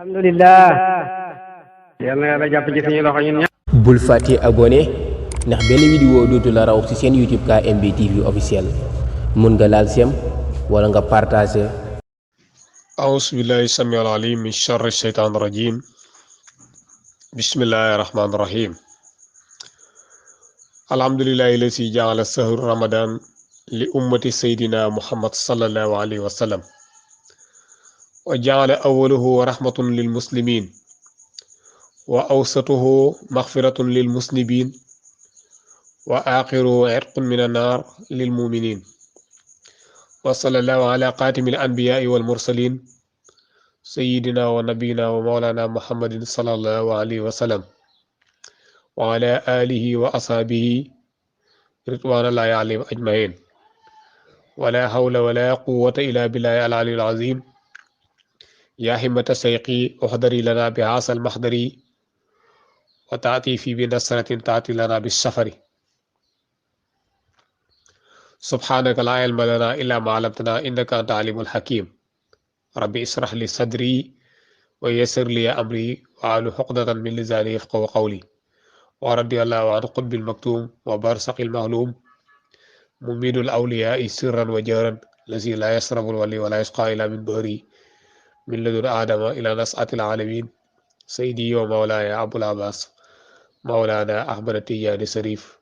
alhamdulillah yal na yàlla jàpp ci suñu loxo ñun ñëpp. bul fàtte abonné ndax benn vidéo dootu la raw ci seen YouTube KMB TV officiel mun nga laal sem wala nga partager. أعوذ بالله السميع العليم من شر الشيطان الرجيم بسم الله الرحمن الرحيم الحمد لله الذي جعل الشهر رمضان لأمة سيدنا محمد صلى الله عليه وسلم وجعل أوله رحمة للمسلمين وأوسطه مغفرة للمذنبين وآخره عتق من النار للمؤمنين وصلى الله على خاتم الأنبياء والمرسلين سيدنا ونبينا ومولانا محمد صلى الله عليه وسلم وعلى آله وأصحابه رضوان الله عليهم أجمعين ولا حول ولا قوة إلا بالله العلي العظيم يا همة سيقي احضري لنا بهذا المحضر وتأتي في بنصرة تأتي لنا بالسفر سبحانك لا علم لنا إلا ما علمتنا إنك أنت عليم الحكيم ربي اشرح لي صدري ويسر لي أمري وأحلل عقدة من لساني يفقهوا قولي ورضي الله عن قطب المكتوم وبرزخ المعلوم مميت الأولياء سرا وجهرا الذي لا يسرب الولي ولا يشقى إلا من بهري من لدن آدم إلى نسعة العالمين سيدي ومولاي أبو العباس مولانا أحمد التجاني الشريف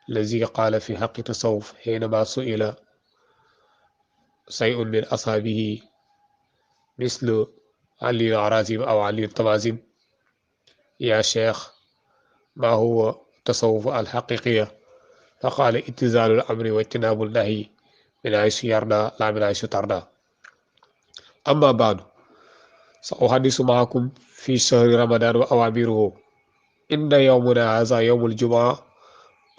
الذي قال في حق التصوف حينما سئل شيء من أصحابه مثل علي العرازم أو علي الطمازم يا شيخ ما هو التصوف الحقيقية؟ فقال اتزال الأمر واجتناب النهي من حيث يرضى لا من حيث ترضى. أما بعد سأحدث معكم في شهر رمضان وأوامره. إن يومنا هذا يوم الجمعة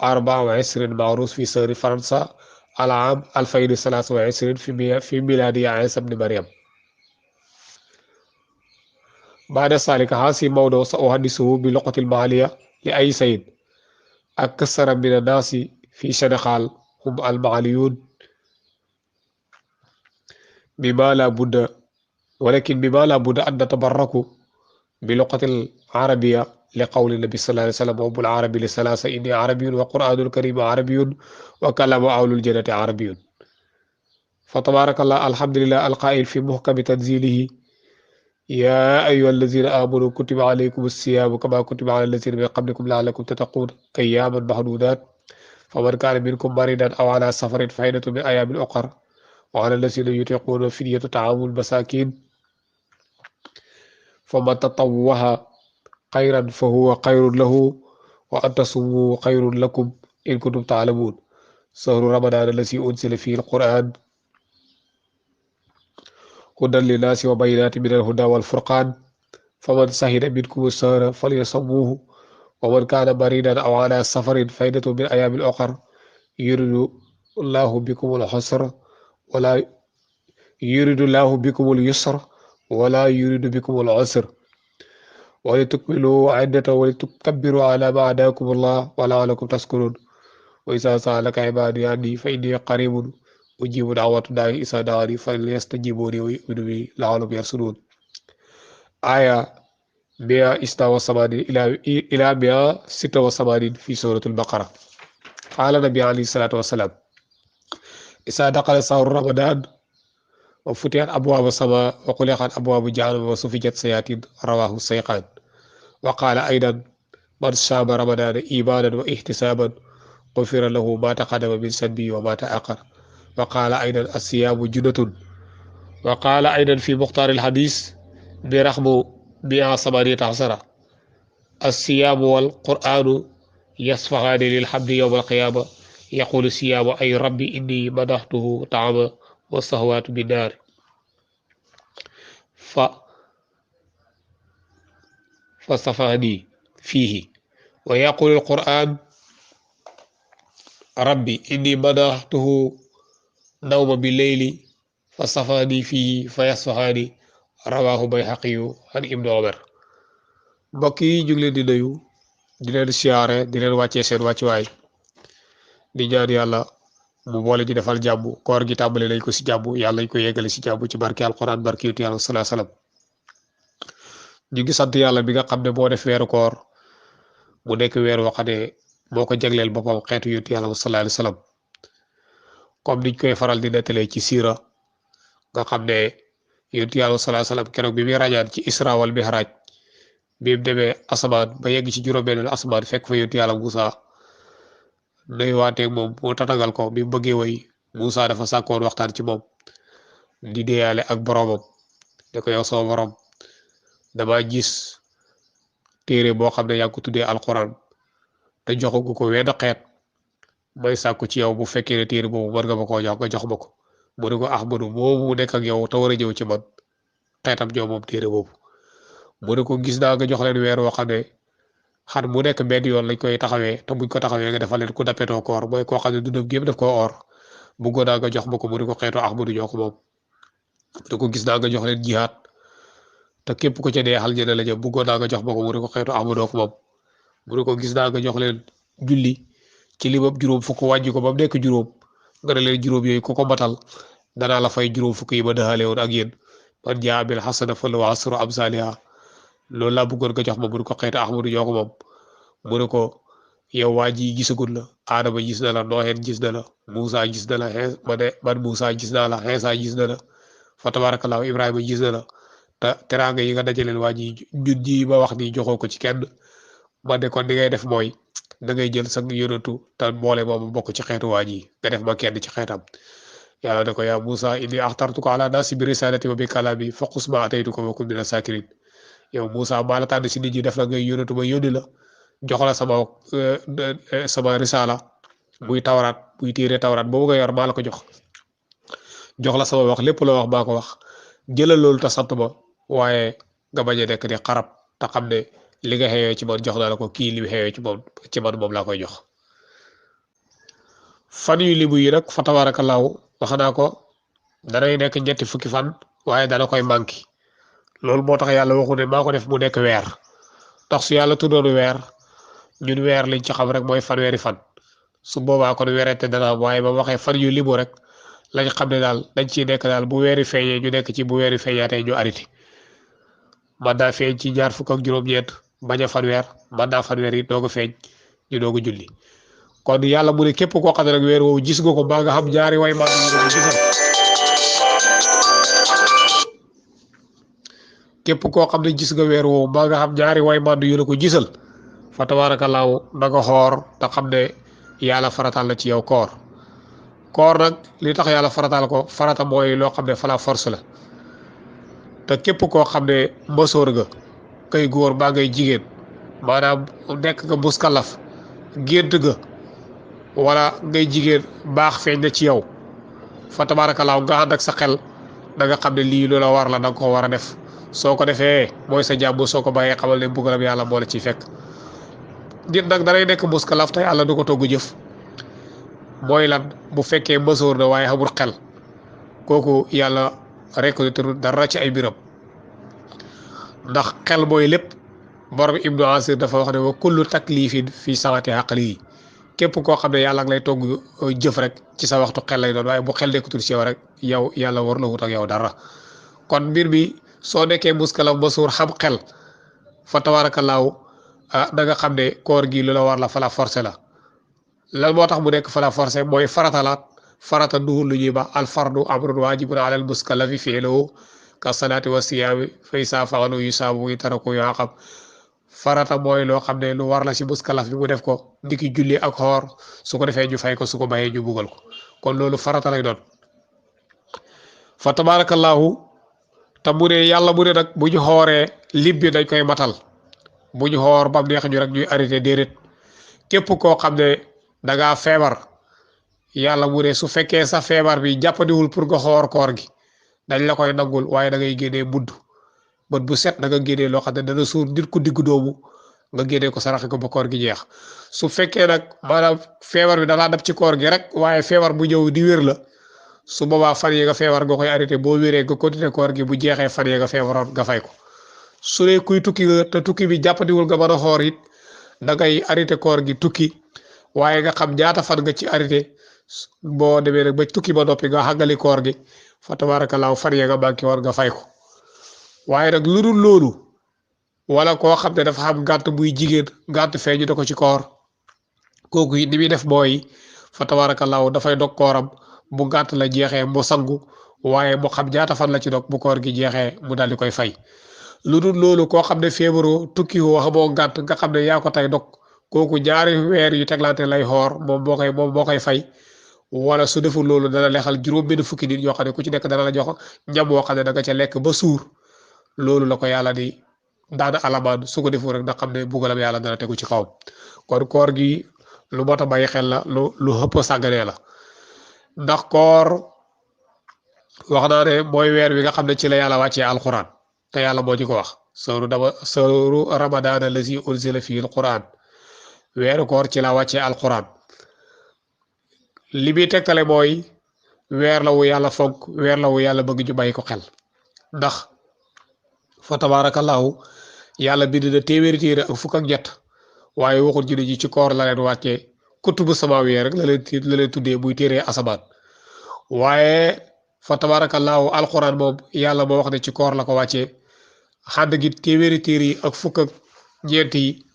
24 معروف في شهر فرنسا العام 2023 في ميلاد عيسى بن مريم. بعد ذلك هذا موضوع سأحدثه بلغة المالية لأي سيد أكثر من الناس في سنغال هم الماليون بما لا بد أن نتبرك بلغة العربية لقول النبي صلى الله عليه وسلم أبو العربي لثلاثة إني عربي وقرآن الكريم عربي وكلام أهل الجنة عربي. فتبارك الله الحمد لله القائل في محكم تنزيله يا أيها الذين آمنوا كتب عليكم الصيام كما كتب على الذين من قبلكم لعلكم تتقون أياما معدودات فمن كان منكم مريضا أو على سفر فعدة من أيام أخر وعلى الذين يطيقون فدية طعام المساكين فمن تطوع خيرا فهو خير له وأن تصوموا خير لكم إن كنتم تعلمون. شهر رمضان الذي أنزل فيه القرآن هدى للناس وبينات من الهدى والفرقان فمن شهد منكم الشهر فليصوموه ومن كان مريضا أو على سفر فعدة من أيام أخر يريد الله بكم اليسر ولا يريد بكم العسر ولتكملوا عدة ولتكبروا على ما هداكم الله ولعلكم تشكرون. وإذا سألك عبادي عني فإني قريب أجيب دعوة الداعي إذا دعاني فليستجيبوا لي ويؤمنوا بي لعلهم يرشدون. آية 186 إلى 186 في سورة البقرة. قال النبي عليه الصلاة والسلام إذا دخل شهر رمضان وفتحت أبواب السماء وغلقت أبواب جهنم وسفكت الشياطين رواه الشيخان. وقال أيضا من صام رمضان إيمانا واحتسابا غفر له ما تقدم من ذنبه وما تأخر. وقال أيضا الصيام جنة. وقال أيضا في مختار الحديث برقم 118 الصيام والقرآن يصفحان للحمد يوم القيامة يقول الصيام أي ربي إني منحته طعاما والصهوات بالنار فصفاني فيه. ويقول القرآن ربي إني منحته نوم بالليل فصفاني فيه فيصفحاني رواه بيهقي عن ابن عمر. mbokk yi ñu ngi leen di nuyu di leen siyaare di leen wàccee seen wàccuwaay di ñaan yàlla mu boole ji defal jàmm koor gi tàmbale nañ ko si jàmm yàlla ñu ko yeggale si jàmm ci barke alquran barke yonent yàlla sallallahu alayhi wasallam ñu ngi sant yàlla bi nga xam ne moo def weeru koor mu nekk weer woo xam ne moo ko jagleel boppam xeetu yonent yàlla sallallahu alayhi wasallam comme niñ koy faral di nettalee ci siira nga xam ne yonent yàlla sallallahu alayhi wasallam keroog bi muy rañaan ci isra wal mihraj bi mu demee asamaan ba yegg ci juróom-benn asamaan fekk fa yonent yàlla Musa nuy waateeg moom mu tatagal ko bi mu bëggee way Musa dafa sàkkoon waxtaan ci moom di deeyaale ak boromam ne ko yow sama borom dama gis téere boo xam ne yaa ngi ko tuddee alquran te joxagu ko wenn xeet may sàkku ci yow bu fekkee ne téere boobu mën nga ma koo jox nga jox ma ko mu ne ko Ahmadu moomu nekk ak yow te war a ñëw ci man xeetam ñoo moom téere boobu mu ne ko gis naa nga jox leen weer woo xam ne xat mu nekk benn yoon lañ koy taxawee te buñ ko taxawee nga defal leen ku dappetoo koor mooy koo xam ne dundam gépp daf koo or bëggoon naa nga jox ma ko mu ne ko xeetu Ahmadu ñoo ko moom mu ne ko gis naa nga jox leen jihaad te képp ko ca dee aljana la jëm bëggoon naa nga jox ma ko mu ne ko xeetu Ahmadu ko moom mu ne ko gis naa nga jox leen julli ci limam juróom fukk wàññi ko ba mu nekk juróom nga ne leen juróom yooyu ku ko matal danaa la fay juróom fukk yi ma dëxaale woon ak yéen man jaa bil hasana falahu asru amsaaliha loolu laa bëggoon nga jox ma mu ne ko xeetu Ahmadu ñoo ko moom mu ne ko yow waa ji gisagul la Adama gis na la Nooxeen gis na la Moussa gis na la man Moussa gis naa la Iisaa gis na la fa tabarakallahu Ibrahima gis na la te teraanga yi nga dajaleen waa ji ñun ji ma wax nii joxoo ko ci kenn man de kon li ngay def mooy da ngay jël sa yonantu te boole moom bokk ci xeetu waa ji nga def ma kenn ci xeetam yàlla ne ko yaa Moussa inni axtartuka ala naasi bi risalati wa bi kalaami faqus ma ataytuka wa kun mina sakirin yow Moussa maa la tànn si nit ñi def la ngay yonantu ma yónni la jox la sama risala muy tawraat muy téere tawraat boobu nga yor maa la ko jox la sama wax lépp la wax maa ko wax jëlal loolu te sant ma waaye nga bañ a nekk di xarab te xam ne li nga xewee ci man jox naa la ko kii li xewee ci man moom laa koy jox fan yu limu yi nag fa tabaarakallaahu wax naa ko danay nekk ñetti fukki fan waaye dana koy manqué loolu moo tax yàlla waxu ne maa ko def mu nekk weer tax su yàlla tuddoon weer ñun weer liñ ci xam rek mooy fanweeri fan su boobaa kon weerante dana am waaye ba waxee fan yu limu rek lañ xam ne daal dañ ciy nekk daal bu weeri feeñee ñu nekk ci bu weeri feeñaatee ñu arrêté man naa feeñ ci ñaar fukk ak juróom-ñeent bañ a fanweer man naa fanweer yi doog a feeñ ñu doog a julli kon yàlla mu ne képp koo xam ne rek weer woowu gis nga ko mbaa nga xam ñaari way man yu ko gisal képp koo xam ne gis nga weer woowu mbaa nga xam ñaari way man yu ko gisal fa tabaarakallaahu na nga xoor te xam ne yàlla faratal la ci yow koor nag li tax yàlla faratal ko farata mooy loo xam ne fala force la te képp koo xam ne mësoor nga kay góor mbaa ngay jigéen maanaam nekk nga muskalaf gént nga wala ngay jigéen baax feeñ na ci yow fa tabaarakallaahu nga ànd ak sa xel da nga xam ne lii loola war la da nga ko war a def soo ko defee mooy sa jàmm soo ko bàyyee xamal ne mbugalam yàlla moo la ciy fekk nit nag danay nekk muskalaf te yàlla du ko togg jëf mooy lan bu fekkee mësoor na waaye xamul xel kooku yàlla reconnaître dara ci ay mbiram ndax xel mooy lépp borom Ibnu Asir dafa wax ne wa kullu taklifin fi saati aqli yi képp koo xam ne yàlla ngi lay togg jëf rek ci sa waxtu xel lay doon waaye bu xel nekkatul ci yow rek yow yàlla war la wut ak yow dara kon mbir mi soo nekkee muskalaf mësoor xam xel fa tabaarakallaahu da nga xam ne koor gi lu la war la fa la forcé la lan moo tax mu nekk fa la forcé mooy faratalaat farata duhul lu ñuy ba al fardu amrun waajibun ala al muskallafi fi'luhu ka salaati wa siyaami fa izaa fa'alu yusaabu wa in taraku yu'aqab farata mooy loo xam ne lu war la ci muskalaf bi mu def ko ndiki julli ak xoor su ko defee ñu fay ko su ko bàyyee ñu buggal ko kon loolu farata lay doon fa tabaarakallaahu te mu ne yàlla mu ne nag bu ñu xooree lim bi dañ koy matal bu ñu xoor bam neex ñu rek ñuy arrêté déedéet képp koo xam ne da ngaa feebar yàlla mu ne su fekkee sa feebar bi jàppandiwul pour nga xoor koor gi dañ la koy nangul waaye da ngay génnee mudd bët bu set da nga génnee loo xam ne dana suur nit ku diggu doomu nga génnee ko saraxe ko ba koor gi jeex su fekkee nag maanaam feebar bi dalaa dab ci koor gi rek waaye feebar bu ñëw di wér la su boobaa fan yi nga feebar nga koy arrêté boo wéree nga continuer koor gi bu jeexee fan yi nga feebaroon nga fay ko su dee kuy tukki nga te tukki bi jàppandiwul nga mën a xoor it da ngay arrêté koor gi tukki waaye nga xam ñaata fan nga ci arrêté boo demee nag ba tukki ba noppi nga xàggali koor gi fa tabaarakallaahu fan ya nga manqué war nga fay ko waaye nag lu dul loolu wala koo xam ne dafa xam gàtt muy jigéen gàtt feeñu da ko ci koor kooku it ni muy def mooy fa tabaarakallaahu dafay dog kooram bu gàtt la jeexee mu sangu waaye mu xam ñaata fan la ci dog bu koor gi jeexee mu daal di koy fay lu dul loolu koo xam ne feebaroo tukki woo xamoo gàtt nga xam ne yaa ko tey dog kooku ñaari weer yu teglante lay xoor moom moo koy fay wala su deful loolu dana lexal juróom benn fukki nit yoo xam ne ku ci nekk dana la jox ñam woo xam ne da nga ca lekk ba suur loolu la ko yàlla di daana alamaan su ko deful rek nga xam ne bugalam yàlla dana tegu ci kawam kon koor gi lu mot a bàyyi xel la lu xëpp sàgganee la ndax koor wax naa ne mooy weer wi nga xam ne ci la yàlla wàccee alquran te yàlla moo ñu ko wax sawru ramadan allazi unzila fihi alquran weeru koor ci la wàccee alquran li muy tegtale mooy weer la wu yàlla fonk weer la wu yàlla bëgg ñu bàyyi ko xel ndax fa tabarakallahu yàlla bind na téeméeri téere ak fukk ak ñett waaye waxul ñu ne ji ci koor la leen wàccee kutubu samaawiya rek la leen tuddee muy téere asamaan waaye fa tabarakallahu alquran moom yàlla moo wax ne ci koor la ko wàccee xànd gi téeméeri téere yi ak fukk ak ñeent yi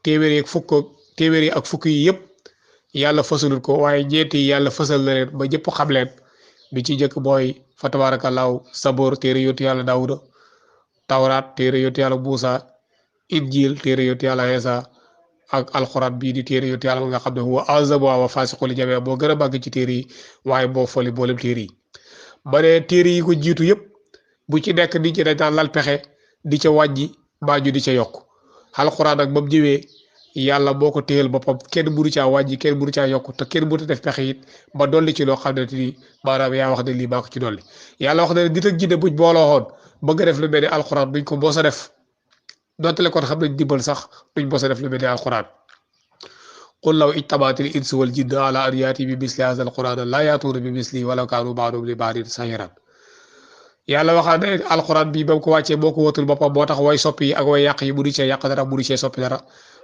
téeméeri ak fukk yi yëpp yàlla fësalul ko waaye ñeent yi yàlla fësal na leen ba ñëpp xam leen bi ci njëkk mooy fa tabarakallahu saboor téere yontu yàlla daawuda tawraat téere yontu yàlla muusa injil téere yontu yàlla Iisa ak alxuraan bii di téere yontu yàlla nga xam ne huwa azamu wa faasiqu li jamii moo gën a màgg ci téere yi waaye moo foli mboolem téere yi ma ne téere yi ko jiitu yëpp bu ci nekk nit ñi dañ daan lal pexe di ca wàññi mbaa ñu di ca yokk alxuraan ak ba mu ñëwee yàlla moo ko téyel boppam kenn mënu caa wàññi kenn mënu caa yokk te kenn mënu a def pexe it ba dolli ci loo xam ne ni maanaam yaa wax ne lii maa ko ci dolli yàlla wax ne nit ak jinne buñ booloo xoon bëgg a def lu mel ni alxuraan duñ ko mos a def dootale kon xam nañ dimbal sax duñ mos a def lu mel ni alxuraan qul law ijtamaatil insu wal jinnu ala an yaati bi misli haazal qur'aan laa yaatuuna bi mislihi walaw kaanu ba'duhum li ba'din zahiiran yàlla waxaan ne alxuraan bi ba mu ko wàccee moo ko watul boppam moo tax way soppi yi ak way yàq yi mënu cee yàq dara mënu cee soppi dara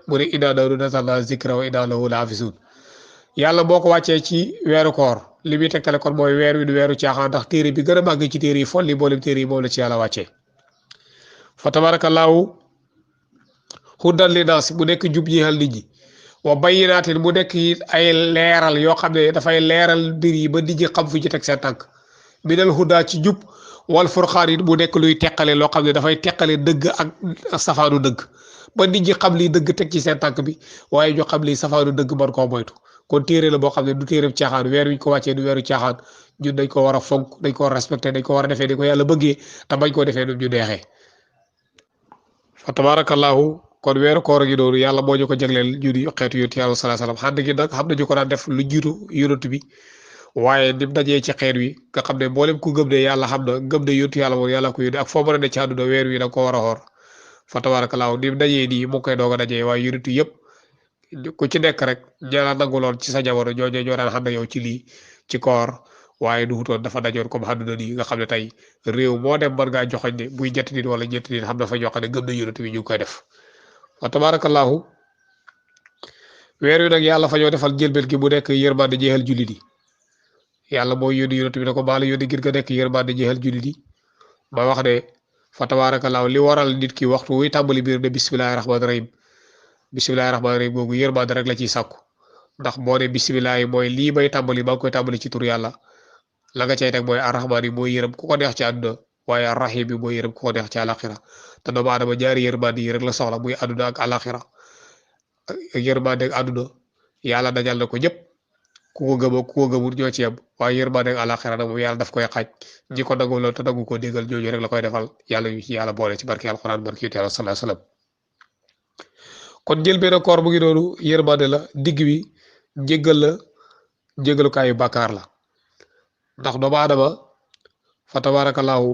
mu ne innaa nahnu nazzalnaa zikra wa innaa lahu lahaafizuun yàlla boo ko wàccee ci weeru koor li muy tegtale kon mooy weer wi du weeru caaxaan ndax téere bi gën a màgg ci téere yi folli mboolem téere yi moom la ci yàlla wàccee fa tabaarakallaahu hudan linnaas mu nekk jub ñeexal nit ñi wa bayyinaatin mu nekk ay leeral yoo xam ne dafay leeral mbir yi ba nit ñi xam fu ci teg seen tànk minal hudaa ci jub wal furqaan it mu nekk luy teqale loo xam ne dafay teqale dëgg ak safaanu dëgg ba nit ñi xam lii dëgg teg ci seen tànk bi waaye ñu xam lii safaanu dëgg mën koo moytu kon téere la boo xam ne du téereem caaxaan weer wi ñu ko wàccee du weeru caaxaan ñun dañ ko war a fonk dañ ko war a respecté dañ ko war a defee ni ko yàlla bëggee te bañ koo defee nu ñu neexee fa tabarakallahu kon weeru koor gi doonu yàlla moo ñu ko jagleel ñu di xeetu yonent yàlla sallallahu alayhi wasallam xànd gi nag xam nañu ko daan def lu jiitu yonent bi waaye nim dajee ci xeet wi nga xam ne mboolem ku gëm ne yàlla xam na gëm ne yonent yàlla moom yàlla ko yónni ak foo mën a ne ci àdduna weer wi da nga ko war a xoor fa tabarakallahu nim dajee nii mu koy doog a dajee waaye yonent yëpp ku ci nekk rek ñaala nanguloon ci sa jamono ñoo daan xam ne yow ci lii ci koor waaye du wutoon dafa dajoon comme àdduna nii nga xam ne tey réew moo dem mën ngaa joxoñ ne buy ñetti nit wala ñetti nit xam na fa ñoo xam ne gëm na yonent bi ñu ngi koy def wa tabarakallahu weer wi nag yàlla fa ñoo defal njëlbeen gi mu nekk yërmande jeexal jullit yi yàlla mooy yónni yonent bi ne ko maa la yónni ngir nga nekk yërmande jeexal jullit yi ma wax ne fa tabarakallahu li waral nit ki waxtu wuy tàmbali biir ne bismillahi rahmaani rahim bismillahi rahmaani rahim googu yërmande rek la ciy sàkku ndax boo ne bismillahi mooy lii may tàmbali maa ngi koy tàmbali ci tur yàlla la nga cay teg mooy arrahmaan yi mooy yërëm ku ko neex ci àdduna waaye arrahim bi mooy yërëm ku ko neex ci àlaxira te doomu aadama ñaari yërmande yi rek la soxla muy àdduna ak àlaxira yërmande ak àdduna yàlla dajal na ko ñëpp ku ko gëm ku ko gëmul ñoo ci yem waaye yërmande ak àlaxira nag moom yàlla daf koy xaaj ñi ko nangu la te nangu ko déggal ñooñu rek la koy defal yàlla ñu ci yàlla boole ci barke alquran barke yonent yàlla sallallahu alayhi wasallam kon njëlbéen koor mu ngi noonu yërmande la digg bi njéggal la njéggalukaayu bàkkaar la ndax doomu aadama fa tabarakallahu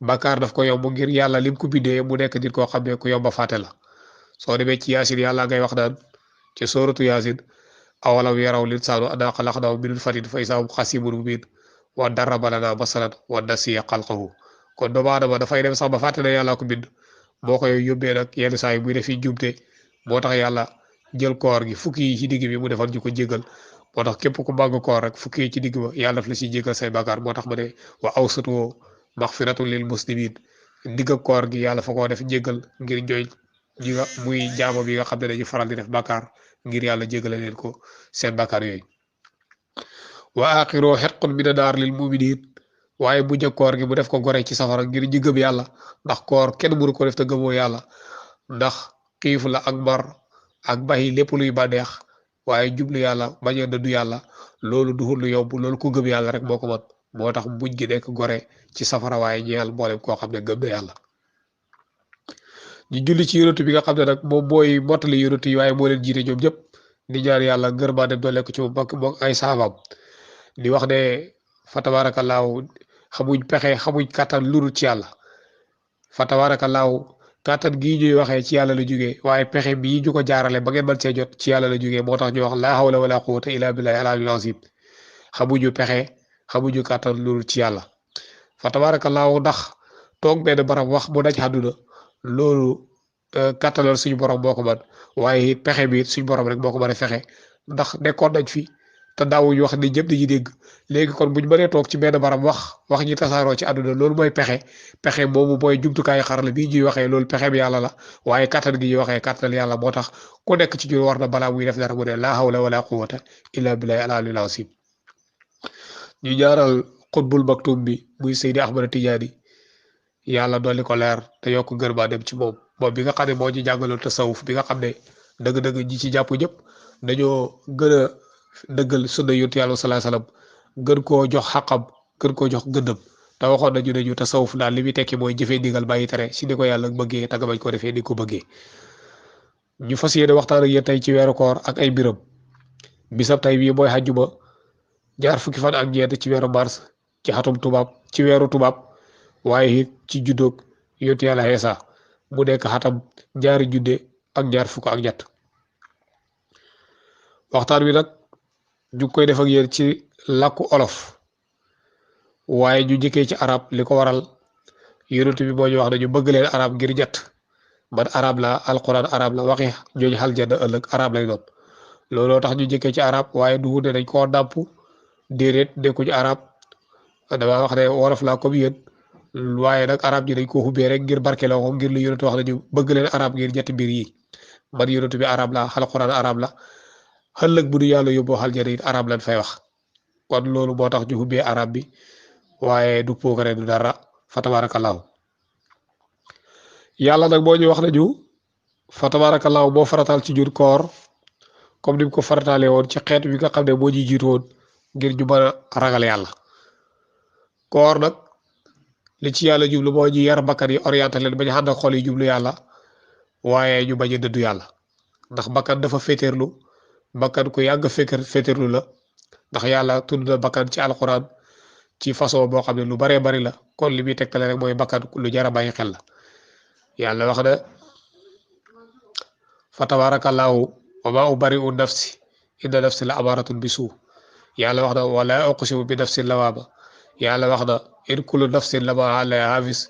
bàkkaar daf ko yomb ngir yàlla lim ko bindee mu nekk nit koo xam ne ku yomba fàtte la soo demee ci yaasin yàlla ngay wax naan ci sooratu yaasin awalam yaraw linsaanu annaa xalaqnaahu min nutfatin fa izaa hum xasiimun mubiin wa daraba lanaa masalan wa nasiya xalqahu kon doomu aadama dafay dem sax ba fàtte ne yàlla ko bind moo koy yóbbee nag yenn saa yi muy def fi jumte moo tax yàlla jël koor gi fukki yi ci digg bi mu defal ñu ko jéggal moo tax képp ku màgg koor rek fukki yi ci digg ba yàlla daf la si jéggal say bàkkaar moo tax ma ne wa awsatu maxfiratun lil muslimin digg koor gi yàlla fa koo def jéggal ngir jooy ji nga muy jaamo bi nga xam ne dañuy faral di def bàkkaar ngir yàlla jéggale leen ko seen bàkkaar yooyu wa aaxiroo xetqun mina naar lil muminin waaye mujj koor gi mu def ko gore ci safara ngir ñi gëm yàlla ndax koor kenn mënu ko def te gëmoo yàlla ndax xiif la ak mar ak bàyyi lépp luy bànneex waaye jublu yàlla bañ a dëddu yàlla loolu duhul lu yomb loolu ku gëm yàlla rek moo ko mën moo tax mujj gi nekk gore ci safara waaye ñeel mboolem koo xam ne gëm na yàlla ñu julli ci yonent bi nga xam ne nag moom mooy mottali yonent yi waaye moo leen jiite ñoom ñëpp di ñaan yàlla ngër maa dem doole ko ci moom ay saabam di wax ne fa tabaarakallaahu xamuñ pexe xamuñ kàttan lu dul ci yàlla fa tabaarakallaahu kàttan gii ñuy waxee ci yàlla la jógee waaye pexe bii ñu ko jaarale ba ngeen mën see jot ci yàlla la jógee moo tax ñu wax laa hawla wala quwwata illa billahi al-aliyyil azim xamuñu pexe xamuñu kàttan lu dul ci yàlla fa tabaarakallaahu ndax toog benn barab wax mu daj àdduna loolu kàttanal suñu borom moo ko mën waaye pexe bi suñu borom rek moo ko mën a fexe ndax nekkoon nañ fi te daawuñu wax ni ñëpp dañuy dégg léegi kon buñ mënee toog ci benn barab wax ñi tasaaroo ci àdduna loolu mooy pexe moomu mooy jumtukaayu xarala bii ñuy waxee loolu pexe bi yàlla la waaye kàttan gi ñuy waxee kàttanal yàlla moo tax ku nekk ci ñun war na balaa muy def dara mu ne laa hawla wala quwwata illa billahi al-aliyyil azim ñu ñaaral xutbul maktum bi muy Seydi Ahmad Tijaani yàlla dolli ko leer te yokk gër ba dem ci moom bi nga xam ne moo ñu jàngaloon tasawuf bi nga xam ne dëgg-dëgg ñi ci jàpp ñëpp dañoo gën a dëggal sunna yonent yàlla sallallahu alayhi wasallam gën koo jox xaqam gën koo jox gëddam te waxoon nañu ne ñu tasawuf daal li muy tekki mooy jëfee ndigal bàyyi tere si ni ko yàlla bëggee te nga bañ ko defee ni ko bëggee ñu fas yéene waxtaan ak yéen tey ci weeru koor ak ay mbiram bisab tey bii mooy xajjuma ñaar fukki fan ak ñeent ci weeru mars ci xatum tubaab ci weeru tubaab waaye it ci juddoog yonent yàlla Iisaa mu nekk xatam ñaari junne ak ñaar fukk ak ñett waxtaan wi nag ñu koy def ak yéen ci làkku olof waaye ñu njëkkee ci arab li ko waral yonent bi moo ñu wax ne ñu bëgg leen arab ngir ñett man arab la alquran arab la waxi ñooñu xal janna ëllëg arab lay doon looloo tax ñu njëkkee ci arab waaye du wute dañ koo dàmp déedéet nekkuñu arab dama wax ne wolof laa comme yéen waaye nag arab ji dañ ko xubbee rek ngir barkeloo ko ngir lu yonent wax ne ñu bëgg leen arab ngir ñetti mbir yi man yonent bi arab la alquran arab la xëllëg bu du yàlla yóbboo xal jana it arab lañ fay wax kon loolu moo tax ñu xubbee arab bi waaye du pookare du dara fa tabaarakallaahu yàlla nag moo ñu wax nañu fa tabaarakallaahu moo faratal ci jur koor comme ni mu ko farataalee woon ci xeet bi nga xam ne moo ñuy jiitu woon ngir ñu mën a ragal yàlla koor nag li ci yàlla jublu moo ñu yar bakkan yi orienté leen bañ a ànd ak xol yi jublu yàlla waaye ñu bañ a dëddu yàlla ndax bakkan dafa féeteerlu bakkan ku yàgg féeteerlu la ndax yàlla tudd na bakkan ci alquran ci façon boo xam ne lu baree bari la kon li muy tegtale rek mooy bakkan lu jar a bàyyi xel la yàlla wax na fa tabaarakallaahu wa maa ubari'u nafsi inna nafsi la amaaratun bi suu yàlla wax na wala uqsimu bi nafsi lawaama yàlla wax na in kullu nafsin lammaa alayhaa haafiz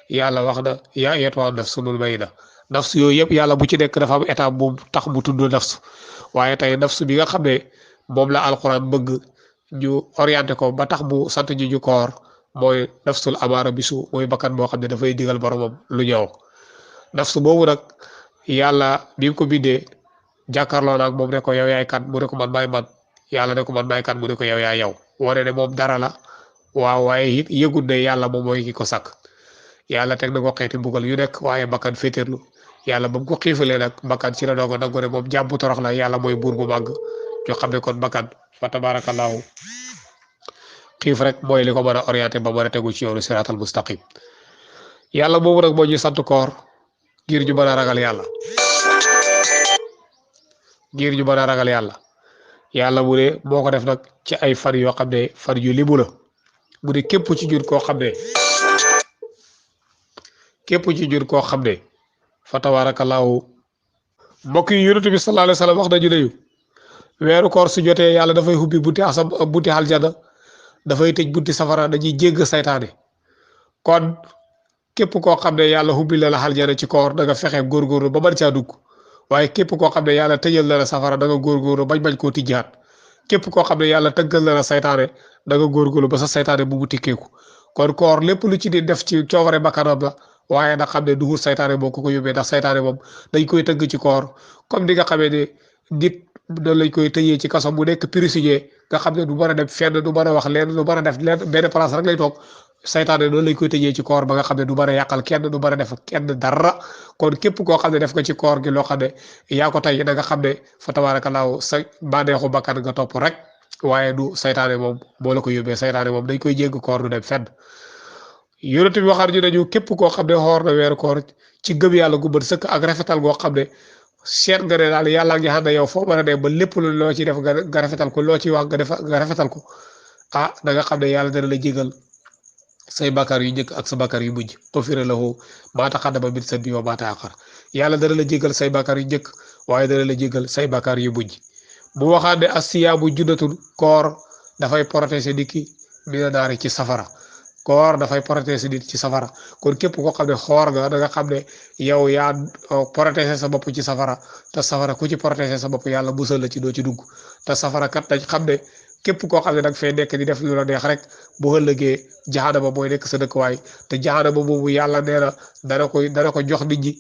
yàlla wax na yaa ayyatuhan nafsul mutma'inna nafsu yooyu yëpp yàlla bu ci nekk dafa am état moom tax mu tudd nafsu waaye tey nafsu bi nga xam ne moom la alquran bëgg ñu orienté ko ba tax mu sant ñu koor mooy nafsul amaara bisu mooy bakkan boo xam ne dafay digal boromam lu ñëw nafsu boobu nag yàlla bi mu ko bindee jàkkaarloo naag moom ne ko yow yaay kan mu ne ko man maay man yàlla ne ko man maay kan mu ne ko yow yaay yow wane ne moom dara la waaw waaye it yëgul ne yàlla moom mooy ki ko sàkk yàlla teg na ko xeeti mbugal yu nekk waaye bakkan féeteerlu yàlla ba mu ko xiifalee nag bakkan ci la doog a nangu ne moom jàmm bu torox la yàlla mooy buur bu màgg ñu xam ne kon bakkan fa tabaarakallaahu xiif rek mooy li ko mën a orienté ba mën a tegu ci yoonu siraatal mustaqim yàlla boobu nag moo ñuy sant koor ngir ñu mën a ragal yàlla ngir ñu mën a ragal yàlla yàlla mu ne moo ko def nag ci ay fan yoo xam ne fan yu limu la mu ne képp ci ñun koo xam ne fa tabaarakallaahu mbokk yi yonent bi sallallaahu alayhi wa sallam wax nañu ne weeru koor su jotee yàlla dafay ubbi bunti aljana dafay tëj bunti safara dañuy jégg saytaane kon képp koo xam ne yàlla ubbi la aljana ci koor da nga fexe góorgóorlu ba mën caa dugg waaye képp koo xam ne yàlla tëjal la safara da nga góorgóorlu bañ koo tijjaat képp koo xam ne yàlla tëggal la saytaane da nga góorgóorlu ba sa saytaane bu mu tikkeeku kon koor lépp lu ci di def ci coobare bakkanam la waaye nag xam ne duhul saytaane moo ko yóbbee ndax saytaane moom dañ koy tëgg ci koor comme ni nga xamee ne nit noonu lañ koy tëjee ci kaso mu nekk prisonnier nga xam ne du mën a dem fenn du mën a wax leen du mën a def leen benn place rek lay toog saytaane noonu lañ koy tëjee ci koor ba nga xam ne du mën a yàqal kenn du mën a def kenn dara kon képp koo xam ne def nga ci koor gi loo xam ne yaa ko tey da nga xam ne fa tabaarakallaahu sa bànneexu bakkan nga topp rek waaye du saytaane moom moo la ko yóbbee saytaane moom dañ koy jégg koor du dem fenn yonent bi waxaat ñu nañu képp koo xam ne xoor na weeru koor ci gëm yàlla gu bët sëkk ak rafetal goo xam ne seet nga ne daal yàlla ngi xam ne yow foo mën a dem ba lépp lu loo ci def nga rafetal ko loo ci wax nga rafetal ko ah da nga xam ne yàlla dana la jégal say bakkaar yu njëkk ak sa bakkaar yu mujj xufira lahu maa taqaddama min zanbihi wa maa ta'akhkhar yàlla dana la jégal say bakkaar yu njëkk waaye dana la jégal say bakkaar yu mujj bu waxaat ne as-siyaamu junnatun koor dafay protéger nit ki mina naari ci safara koor dafay protéger nit ci safara kon képp koo xam ne xoor nga da nga xam ne yow yaa protéger sa bopp ci safara te safara ku ci protéger sa bopp yàlla musal la ci doo ci dugg te safara kat dañ xam ne képp koo xam ne danga fay nekk di def lu la neex rek bu ëllëgee jahanama mooy nekk sa dëkkuwaay te jahanama boobu yàlla nee na dana ko jox nit ñi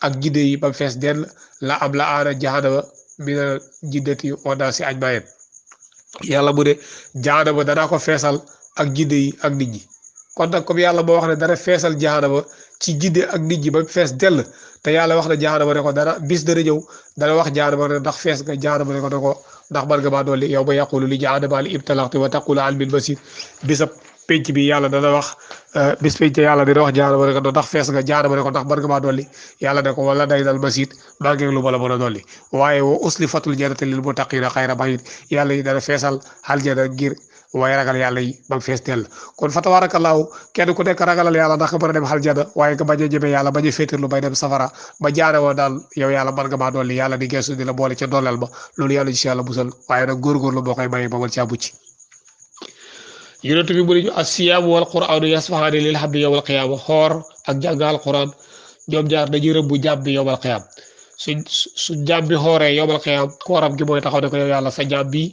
ak jinne yi ba fees dell la am la aana jahanama mina jinnati wan naasi ajma'iin yàlla mu ne jahanama danaa ko feesal ak jinne yi ak nit ñi kon nag comme yàlla moo wax ne dana feesal jahanama ci jinne ak nit ñi ba fees dell te yàlla wax na jahanama ne ko dana bis dana ñëw dana wax jahanama ne ndax fees nga jahanama ne ko ndax man nga maa dolli yow ba yaqulu li jahannama hal imtala'tu wa taqulu hal min mazid bisab penc bi yàlla dana wax bis penc yàlla dina wax jahanama ne ko ndax fees nga jahanama ne ko ndax man nga maa dolli yàlla ne ko wala day dal mazid maa ngi lu ma la mën a dolli waaye wa uslifatul jannatu lil muttaqina xayra ba'iid yàlla yi dana feesal aljana ngir waaye ragal yàlla yi ba mu fees dell kon fa tabaarakallaahu kenn ku nekk ragalal yàlla ndax nga mën a dem aljana waaye nga bañ a jëmee yàlla bañ a féetirlu bay dem safara ba jaanewoo daal yow yàlla mën nga maa dolli yàlla di geesu di la boole ca dooleel ba loolu yàlla ci yàlla musal waaye nag góorgóorlu boo koy maye ba mën caa mucc yonent bi mu ne ñu as-siyaamu wal quraanu yasfahaani lil abdi yawmal qiyaama xoor ak jàng alquran ñoom ñaar dañuy rëbbu jaam bi yawmal qiyaama su jaam bi xooree yawmal qiyaama kooram gi mooy taxaw ne ko yow yàlla sa jaam bi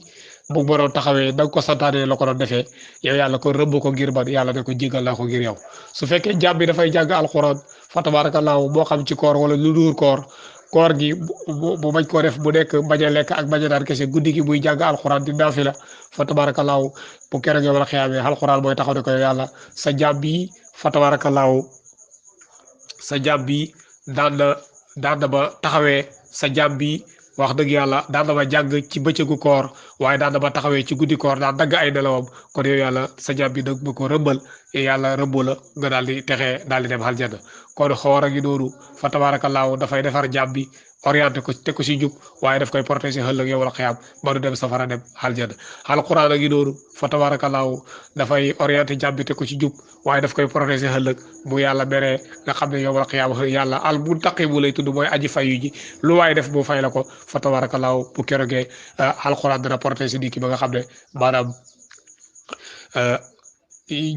bu ma doon taxawee da nga ko santaane la ko doon defee yow yàlla ko rëbb ko ngir man yàlla ne ko jégal naa ko ngir yow su fekkee jaam bi dafay jàng alquran fa tabaarakallaahu moo xam ci koor wala lu dul koor gi bu bañ koo def bu nekk bañ a lekk ak bañ a naan kese guddi gi muy jàng alquran di naafila fa tabaarakallaahu bu keroog yow la xiyaamee alquran mooy taxaw ne ko yow yàlla sa jaam bi fa tabaarakallaahu sa jaam bi daan na ba taxawee sa jaam bi wax dëgg yàlla daan na ma jàng ci bëccëgu koor waaye daan na ma taxawee ci guddi koor daan dagg ay nelawam kon yow yàlla sa jaam bi nag ma ko rëbbal yàlla rëbbu la nga daal di texee daal di dem aljana kon xoor a ngi noonu fa tabaarakallaahu dafay defar jaam bi orienté ko teg ko si jub waaye daf koy protéger ëllëg yow la xiyaam ba du dem safara dem aljana alquran a ngi noonu fa tabaarakallaahu dafay orienté jaam bi teg ko si jub waaye daf koy protéger ëllëg bu yàlla meree nga xam ne yow la xiyaam yàlla al muntaqim bu lay tudd mooy aji fayu ji lu waaye def bu fay la ko fa tabaarakallaahu bu kerogee alquran dana protéger nit ki ba nga xam ne maanaam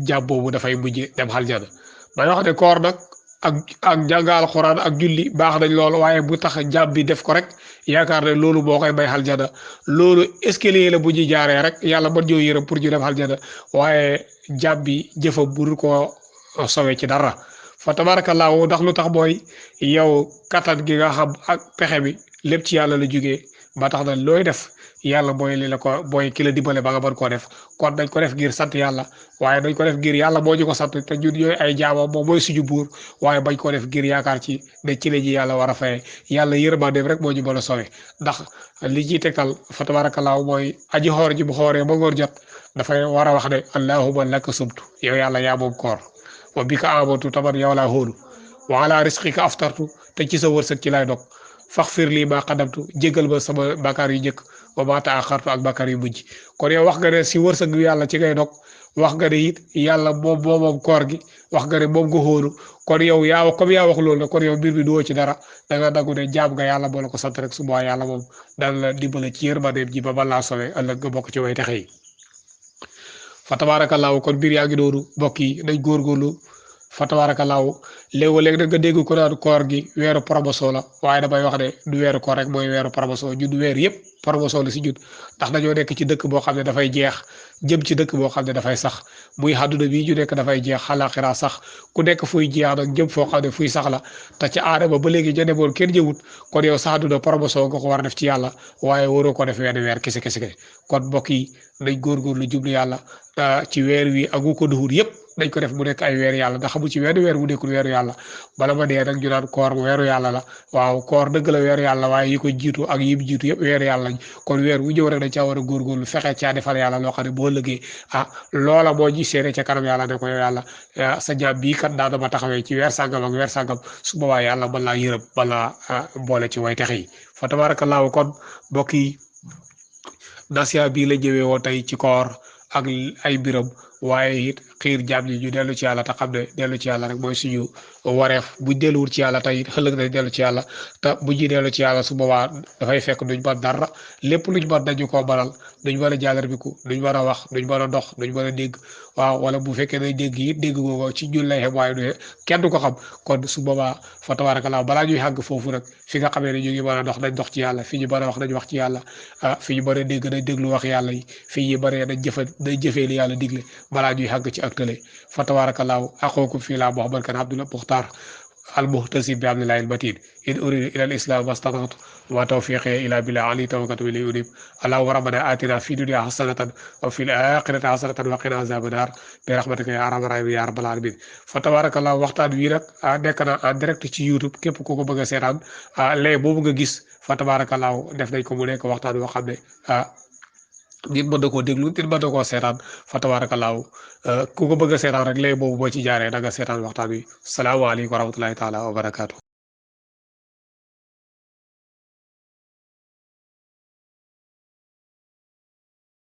jaam boobu dafay mujj dem aljana may wax ne koor nag ak jàng alxuraan ak julli baax nañ loolu waaye bu tax jàmm bi def ko rek yaakaar ne loolu boo koy may aljana loolu escalier la bu ñu jaaree rek yàlla mën ñoo yërëm pour ñu dem aljana waaye jàmm bi jëfam bu ko sowee ci dara fa tabaarakallaahu ndax lu tax mooy yow kattan gi nga xam ak pexe bi lépp ci yàlla la jógee ba tax na looy def yàlla mooy li la ko mooy ki la dimbale ba nga mën koo def kon dañ ko def ngir sant yàlla waaye dañ ko def ngir yàlla moo ñu ko sant te ñun yooyu ay jaamam moom mooy suñu buur waaye bañ ko def ngir yaakaar ci ne ci la ji yàlla war a fayee yàlla yërmandeem rek moo ñu mën a sowe ndax li ciy tegtal fa tabaarakallaahu mooy aji xoor ji bu xooree ba ngoor jot dafay war a wax ne allahumma laka sumtu yow yàlla yaa moom koor wa bika amantu taman yow laa hóolu wa ala risqika aftartu te ci sa wërsëg ci lay dog faxfir lii maa qadamtu jégal ma sama bakkaar yu njëkk wa maa taaxartu ak bakkaar yu mujj kon yow wax nga ne si wërsëg bi yàlla ci ngay dog wax nga ne it yàlla moom koor gi wax nga ne moom nga xóolu kon yow comme yaa wax loolu nag kon yow mbir bi duwoo ci dara da nga nangu ne jaam nga yàlla moo la ko sant rek su boobaa yàlla moom daan la dimbale ci yërmandeem ji ba mën laa sowe ëllëg nga bokk ci way texe yi fa tabaarakallaahu kon mbir yaa ngi noonu mbokk yi nañ góorgóorlu fa tabaarakallaahu léeg-léeg nag nga dégg ko naan koor gi weeru promotion la waaye damay wax ne du weeru koor rek mooy weeru promotion ñun weer yëpp promotion la si ñun ndax dañoo nekk ci dëkk boo xam ne dafay jeex jëm ci dëkk boo xam ne dafay sax muy àdduna bii ñu nekk dafay jeex xalaaxira sax ku nekk fuy jeex nag jëm foo xam ne fuy sax la te ci aadama ba léegi ña demoon kenn jëwut kon yow sa àdduna promotion nga ko war a def ci yàlla waaye waroo ko def wenn weer kese kese kon mbokk yi nañ góorgóorlu jublu yàlla ci weer wi ak wu ko duhur yëpp dañ ko def mu nekk ay weer yàlla ndax xamu ci wenn weer bu nekkul weeru yàlla bala ma dee nag ñu naan koor weeru yàlla la waaw koor dëgg la weeru yàlla waaye yi ko jiitu ak yi jiitu yëpp weeru yàlla lañ kon weer wu ñëw rek dañ caa war a góorgóorlu fexe caa defal yàlla loo xam ne boo lëggee loola moo ñi seene ca kanam yàlla ne ko yow yàlla sa jaam bii kat daa dama taxawee ci weer sàngam ak weer sàngam su boobaa yàlla mën laa yërëm mën laa boole ci way texe yi fa tabaarakallaahu kon mbokk yi nasiha bii la ñëwee woon tey ci koor ak ay mbiram waaye it xiir jaam ñi ñu dellu ci yàlla te xam ne dellu ci yàlla rek mooy suñu wareef buñ delluwul ci yàlla tey ëllëg nañ dellu ci yàlla te bu ñuy dellu ci yàlla su boobaa dafay fekk duñ mën dara lépp luñ mën dañu koo baral duñ mën a jàllarbiku duñ mën a wax duñ mën a dox duñ mën a dégg waaw wala bu fekkee day dégg it dégg googu ci ñun lay xem waaye du kenn du ko xam kon su boobaa fa tabaarakallaa balaa ñuy xàgg foofu nag fi nga xamee ne ñu ngi mën a dox nañ dox ci yàlla fi ñu mën a wax nañ wax ci yàlla fi ñu mën a dégg nañ déglu wax yàlla yi fi ñu mën a nañ jëfee li yàlla digle balaa ñuy xàgg ci ak tële fa tabaarakallaahu axookum fii laa Muhammad kan Abdullah Muxtaar المهتسب بعبد الله المتين إن أريد إلى الإسلام ما استطعت وما توفيقي إلا بالله علي توكلت وإليه أنيب اللهم ربنا آتنا في الدنيا حسنة وفي الآخرة حسنة وقنا عذاب النار برحمتك يا أرحم الراحمين يا رب العالمين فتبارك الله waxtaan wi nag nekk na en direct ci YouTube képp ku ko bëgg a seetaan léegi boobu nga gis fa tabarakallahu def nañ ko mu nekk waxtaan boo xam ne nit mën na koo déglu nit mën na koo seetaan fa tabaarakallaahu ku ko bëgg a seetaan rek léegi boobu boo ci jaaree da nga seetaan waxtaan wi salaamaaleykum wa rahmatullahi taala wa barakaatu.